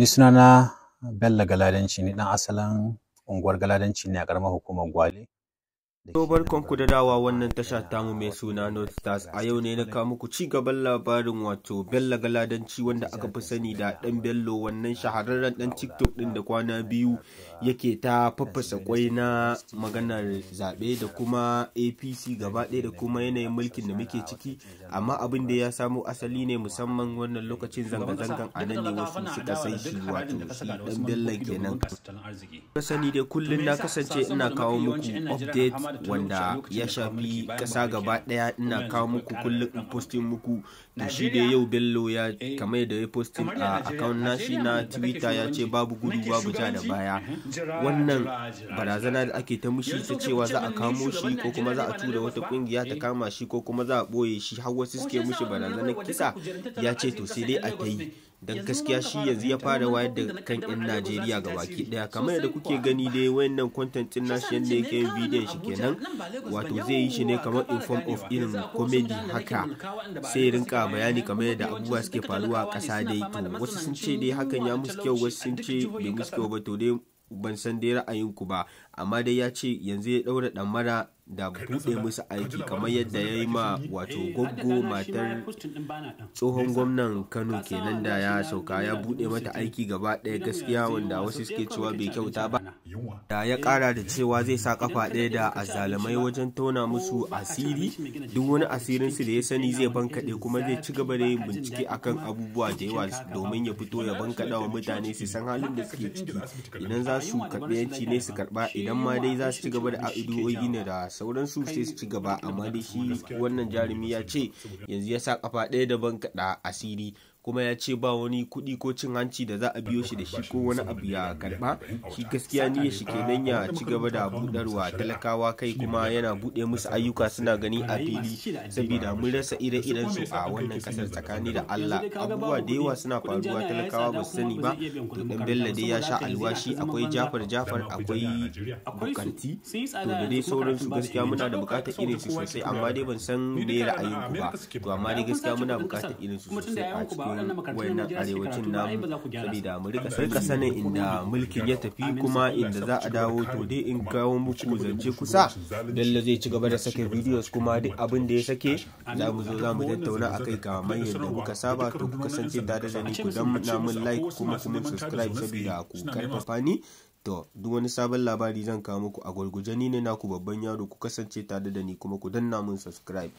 Ni sunana Bello Galadanci, ni ɗan asalin unguwar Galadanci ne a ƙaramar hukumar Gwale. To barkanku da dawa wannan tasha tamu mai suna North Stars. A yau ne na kawo muku ci gaban labarin wato Bello Galadanci, wanda aka fi sani da Dan Bello, wannan shahararren dan TikTok din da kwana biyu yake ta faffasa kwai na maganar zaɓe da kuma APC gaba ɗaya da kuma yanayin mulkin da muke ciki. Amma abin da ya samo asali ne musamman wannan lokacin zanga-zangan, a nan ne wasu suka sai shi, wato shi Dan Bello kenan. Ka sani dai kullum na kasance ina kawo muku update wanda ya shafi kasa gaba daya, ina kawo muku kullum in posting muku. To shi da yau Bello ya kamar da ya posting a account nashi na Twitter, ya ce babu gudu babu ja da baya. Wannan barazana da ake ta mushi ta cewa za a kamo shi ko kuma za a tura wata kungiya ta kama shi ko kuma za a boye shi, har wasu suke mushi barazanar kisa, ya ce to sai dai a ta yi. Don gaskiya shi yanzu ya fara wayar da kan 'yan Najeriya ga baki daya. Kamar yadda kuke gani dai, wayannan content din nashi, yadda yake yin bidiyon shi kenan, wato zai yi shi ne kamar in form of irin comedy haka, sai rinka bayani kamar yadda abubuwa suke faruwa a ƙasa dai. To wasu sun ce dai hakan ya musu kyau, wasu sun ce bai musu kyau ba. To dai ban san dai ra'ayinku ba, amma dai ya ce yanzu ya ɗaura ɗamara da buɗe musu aiki, kamar yadda ya yi ma wato Goggo, matar tsohon gwamnan Kano kenan da ya sauka, ya buɗe mata aiki gaba ɗaya gaskiya, wanda wasu suke cewa bai kyauta ba. Da ya ƙara da cewa zai sa kafa ɗaya da azzalumai wajen tona musu asiri, duk wani asirin su da ya sani zai bankaɗe, kuma zai ci gaba da yin bincike akan abubuwa da yawa domin ya fito ya bankaɗa wa mutane su san halin da suke ciki. Idan za su karɓi yanci ne su karɓa, idan ma dai za su ci gaba da addu'o'i ne da sauransu sai su ci gaba. Amma dai shi wannan jarumi ya ce yanzu ya sa kafa ɗaya da bankaɗa asiri, kuma ya ce ba wani kuɗi ko cin hanci da za a biyo shi da shi ko wani abu ya karɓa. Shi gaskiya niyyar shi kenan ya ci gaba da buɗarwa talakawa kai, kuma yana buɗe musu ayyuka suna gani a fili, saboda mun rasa ire-iren su a wannan ƙasar. Tsakani da Allah, abubuwa da yawa suna faruwa talakawa ba su sani ba. To Dan Bello dai ya sha alwashi. Akwai Jafar Jafar, akwai Bukarti, to da dai sauransu. Gaskiya muna da buƙatar irin su sosai, amma dai ban san me ra'ayinku ba. To amma dai gaskiya muna buƙatar irin su sosai a cikin wayannan arewacin namu, saboda mu rika sanin inda mulkin ya tafi kuma inda za a dawo. To dai in kawo muku zance kusa, Bello zai ci gaba da sake videos, kuma duk abin da ya sake za mu zo za mu tattauna akai kamar yadda muka saba. To ku kasance tare da ni, ku danna min like kuma kuma subscribe saboda ku karfafa ni. To duk wani sabon labari zan kawo muku a gurguje. Ni ne naku Babban Yaro. Ku kasance tare da ni kuma ku danna mun subscribe.